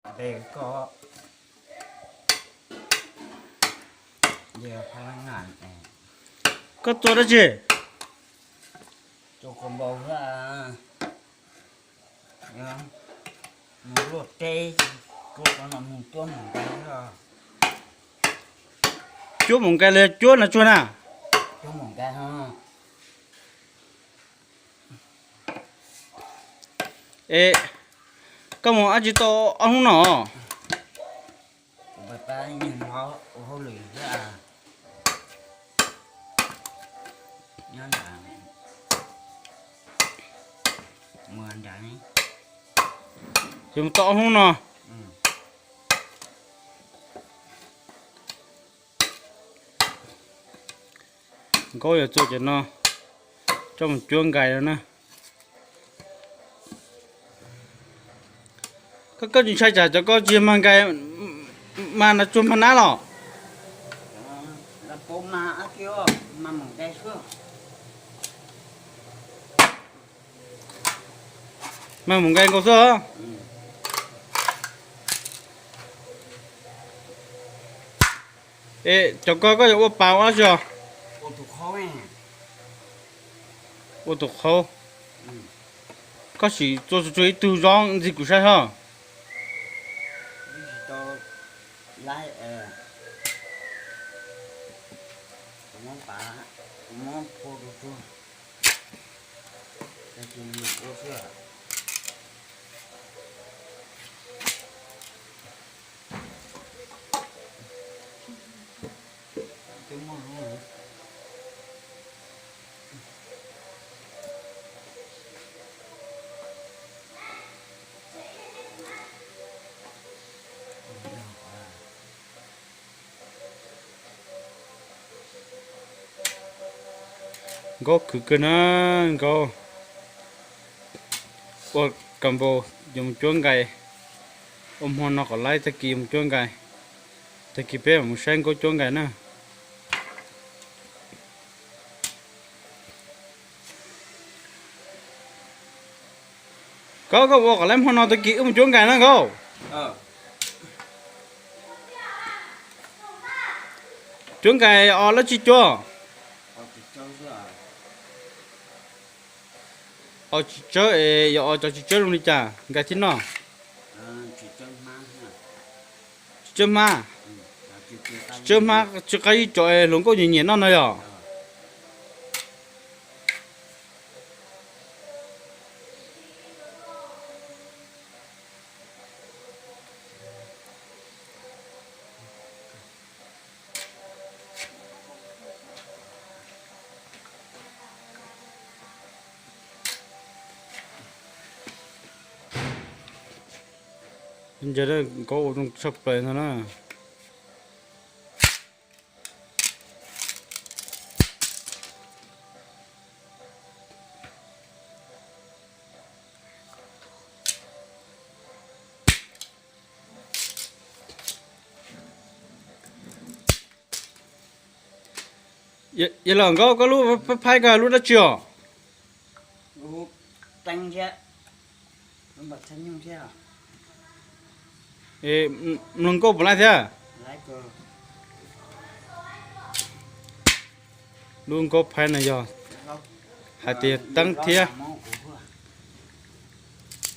Koj, koj tua dab tsi? Tua kob npau xwb, mus luaj teb, tua kob no mus cuab mus nqaij. Cuab mus nqaij los cuab nas tsuag na? Cuab mus nqaij. Es koj mus dab tsi tau ob hnub no? Kuv pab pab nyiag hmov ua hauj lwm thiab. Nyob nram, mus nram ne. Ces mus tau ob hnub no. Nkauj yog txua cov no coj mus cuab nkais no na. Koj, koj tsis ntshai tsam cov ko tsis mag nkais, mag nas tsuag mag nab los? Mag mus nkais nkaus xwb. Es cov ko koj yuav ua pas ua dab tsi os? Ua tus qhaub. Koj sim txua tsuag tsuag ib tug zob ntxig kuv saib hos. Nkauj khwv kawg na, nkauj ua kas npau yuav mus cuab nkais, ua hmo no kom laib tag kis yuav mus cuab nkais, tag kis peb mam mus saib nkauj cuab nkais na. Koj, koj ua kom laib hmo no tag kis wb mus cuab nkais na nkauj. Cuab nkais os dab tsi cuab? Os tsis tsawb es yog os cov tsis tsawb zoo li cas nkais thiaj noj? Tsis tsawb hmab, tsis tsawb hmab, tsis qab ib co es hluas nkauj nyiam nyiam noj no yog. Ntshe nkauj ua zoo tshaj plaws ntag na. Yog los nkauj, koj lub phaib ko lub dab tsi os? Mloog nkauj puas laib thiab? Lub nkauj phaib no yog hais tias teeb thiab,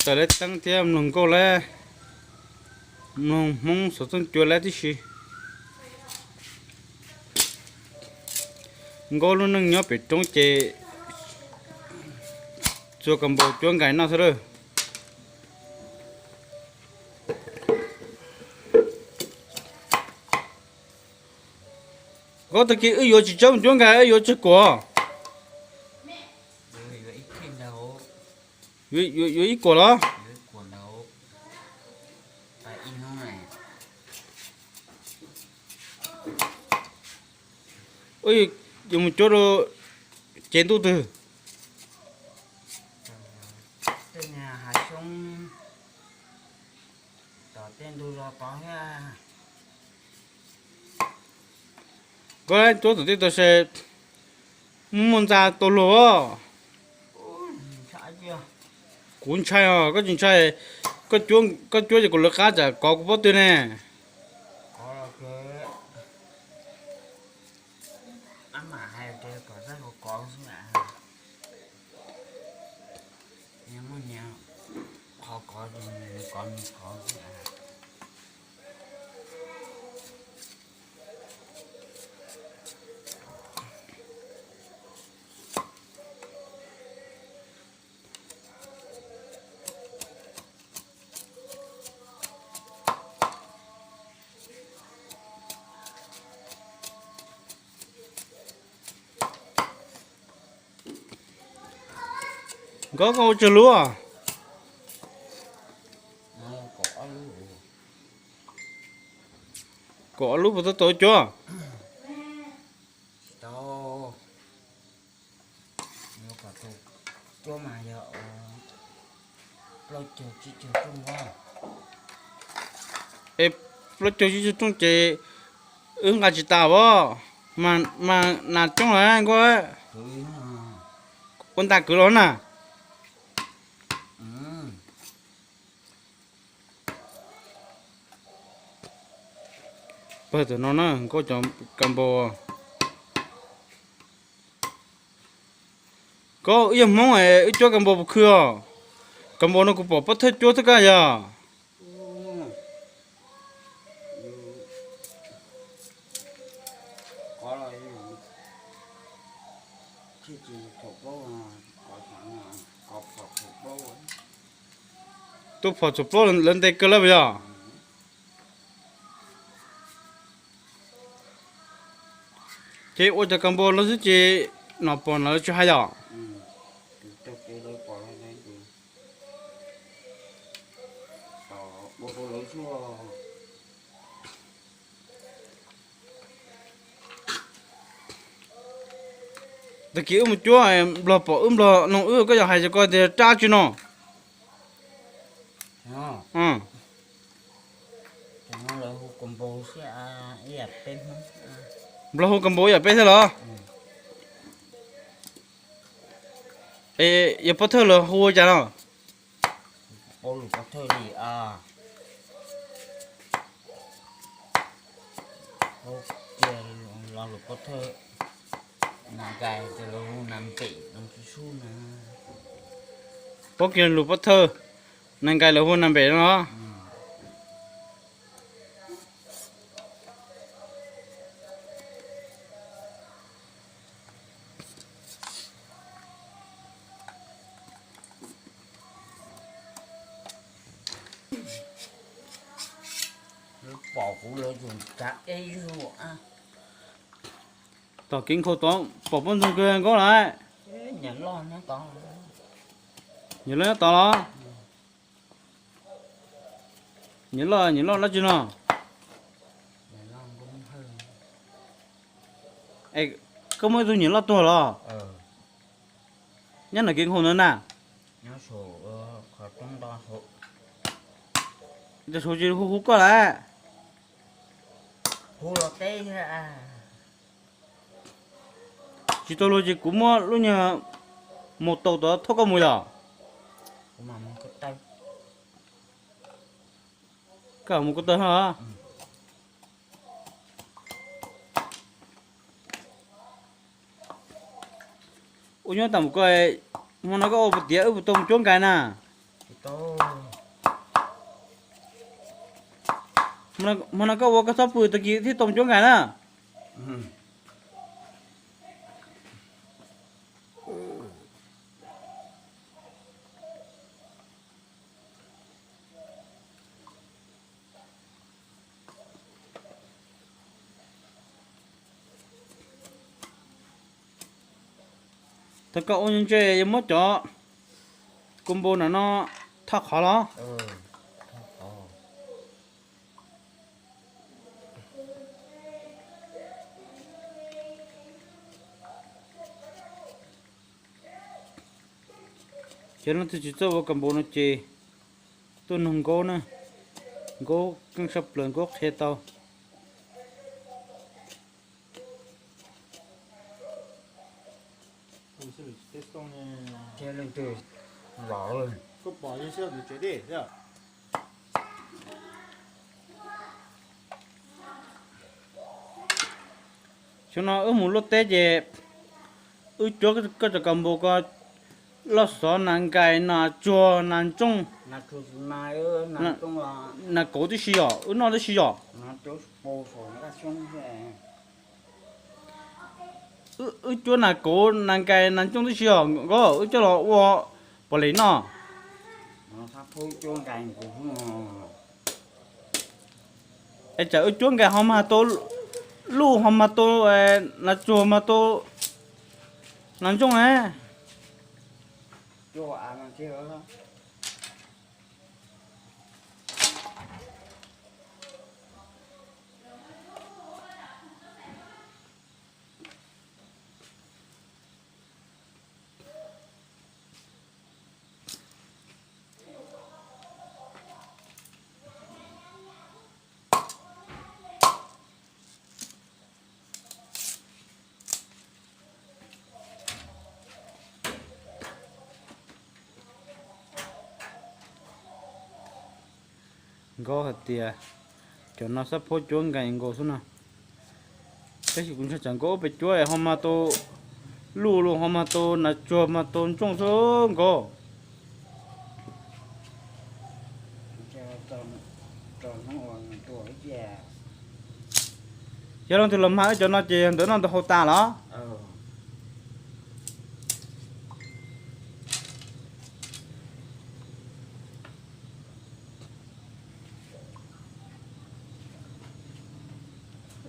tawm lab teeb thiab mloog nkauj lab, mloog Hmoob xov tooj cua lab tib si. Nkauj lub neej nyob pem roob ces txua kas npau cuab nkais noj xwb lawm. Nkauj, tag kis wb yuav tsis tsawb mus cuab nkais, wb yuav tsawg kuam? Yuav ib kuam los? Wb yuav mus cuab rau ces ntuj twg? Koj cuab tom tej tau se muaj ntxa tau luag. Kuv ntshai os, koj tsis ntshai, Koj cuab, koj cuab ces kuv lawv qab tsam kov kuv pob tw ne. Kov los ces, a mam hais tias kom txhob kov xwb as. Yog muaj nyias qhov kov ces nws kov nws kov xwb as. Nkauj, koj ua tsawg lub? Kaum ob lub puas tau tau cuab? Tsis tau. Yuav kom tau cuab mas yog plaub caug tsib caug rooj os. Es plaub caug tsib caug rooj ces wb nqa tsis tas os. Mas nas coob lawm nkauj. Ua ntaj kwv los na. Pawg tam no na, nkauj cov kas npau. Koj, wb yog Hmoob es wb cuab kas npau puas khw os? Kas npau no kuv pom pov thawj cuab xwb koj yog. Tub phom txhuam plaub lawv ntes kawg lawm puas yog? Ces ua cov kas npau no xwb ces nom pom no lawv tsis hais yom? Tag kis wb mus cuab, nplog pom wb, nplog noog wb, koj yog hais rau koj tias rab tsi no? Nplog hu kas npau ib yam peb thiab los? Es yog pov thawj los hu ua cas no? Pab kiag lus pov thawj, nas nkais lawv hu nas npem no los? Tom kev nkhaus tod pom poj ntxoog kawg nkauj lawm. Nyiam loj nyob tod los? Nyiam loj, nyiam loj dab tsi no? Es koj muaj ib tug nyiam loj tuag los? Nyob nram kev nkhaus ntawd na. Cov saud tsis hu hu koj lawm. Tsis tau luag ces kuv muab lub nyuag mus tau tod thauj koj mus yom? Koj mus ko taw os. Ua nyob tas mus ko, hmo no koj ua puas tiav wb puas tau mus cuab nkais na? Hmo no koj ua koj txhob pw, tag kis thiaj tau mus cuab nkais na. Thaum koj ua ntse yuav muab cov kua npau nram no thaj qhov los? Cov leej twg tsis txawj ua kas npau no ces tuaj noog Nkaub na, Nkaub keej saj plaws, Nkaub qhia tau. Leej twg los, koj pom yeej sib nws tsev dej thiab. Xyoo no wb mus luaj teb ces wb cuab koj cov kas npus ko, loj xov, nas nkais, nas tsuag, nas ntsooj, nas kauv tib si yom, wb noj tib si yom. Wb cuab nas kauv, nas nkais, nas ntsooj tib si yom nkauj, wb coj los ua pom les noj. Es tsam wb cuab nkais ho mag tau luj, ho mag tau nas tsuag, mag tau nas ntsooj ne. Nkauj hais tias cov no xab phob cuab nkais nkaus xwb no. Tab sis kuv ntshai tsam nkauj ua pem cuab ho mag tau luj los ho mag tau nas tsuag, mag tau ntsooj xwb nkauj. Yog leej twg los mag wb cov no ces yog ntawd noj ntawd haus tas los?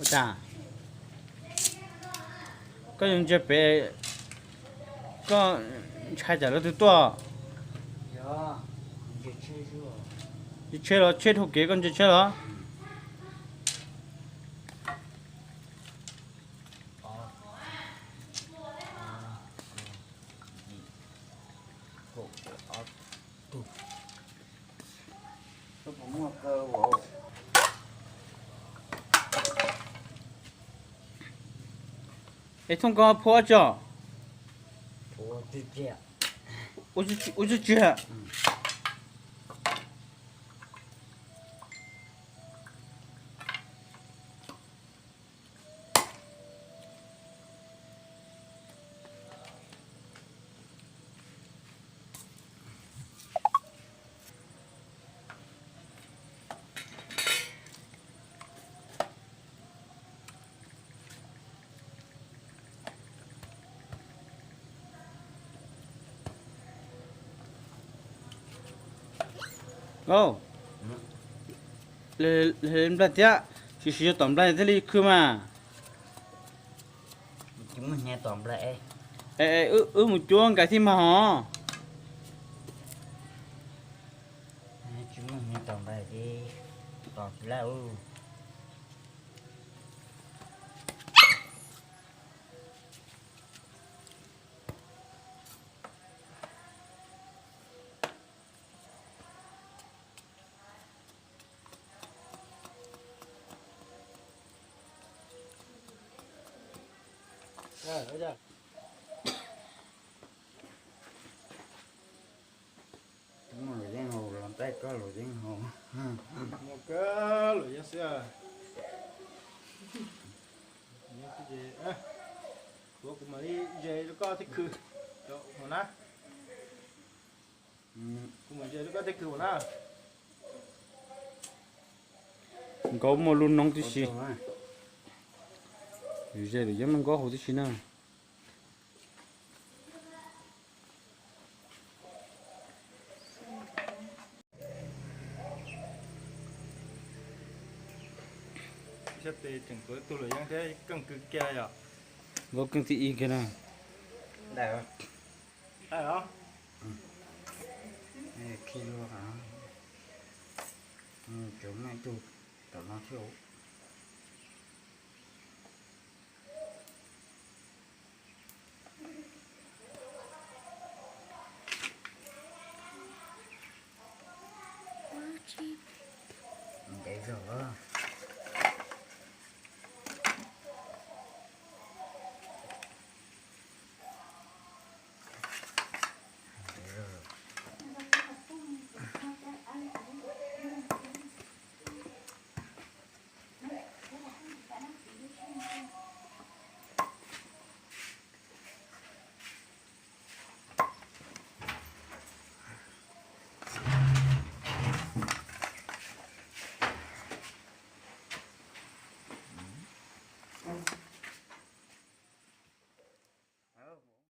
Ua cas koj yuav ntsia pem, koj ntshai tsam leej twg tuaj? Ntsia tsheb los tsheb dhau kev, koj ntsia tsheb los? Es thooj ko phua tso. Ua tsis tsis. Nplaig thiab, sim sim yog tom nplaig thiaj li khw mas. Wb mus cuab nkais thiaj mag hos. Muaj luam yeeb haus los ntaij koj luam yeeb haus. Muaj koj luam yeeb xwb. Kuv mam li ze rau koj thiab khw mus na. Kuv mam ze rau koj thiab khw mus na. Nkaus muaj lub noob tib si. Ze luam yeeb nkaus hauv tib si na. Sab tes tseem tuav ib tug luam yeeb thiab keej kawg kiag yom. Nkaus keej tib ib kiag na. Khi lua, tsuav meej tug tom no thiab. Ntev zog.